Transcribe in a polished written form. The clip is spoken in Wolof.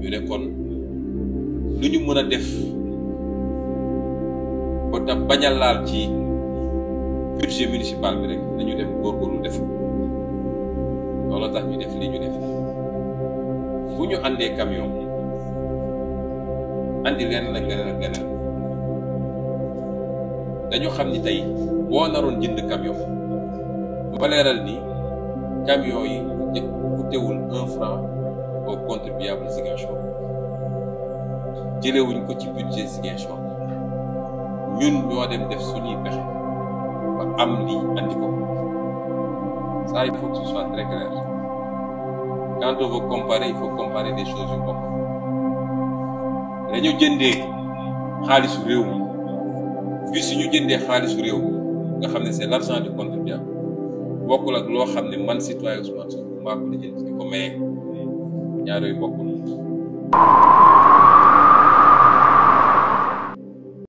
ñu ne kon lu ñu mën a def ba tax bañ a laal ci budget municipal bi rek nañu dem góorgóorlu def loolu tax ñu def li ñu def bu ñu àndee camion andi leen la leneen dañu xam ni tey boo naroon jënd camion ba leeral ni camion yi coûtewul 1 franc au contribuable Ziguinchor jëlewuñ ko ci budget Ziguinchor ñun ñoo dem def suñuy pexe ba am lii andi ko ça il faut que ce soit très clair quand on veut comparer il faut comparer des choses yu bokk dañu jëndee xaalisu réew mi fii suñu jëndee xaalisu réew mi nga xam ne c'est l'argent du contribuable bokkul ak loo xam ne man citoyen Ousmane Sonko maa ko la jënd di ko maye ñaar yooyu bokkul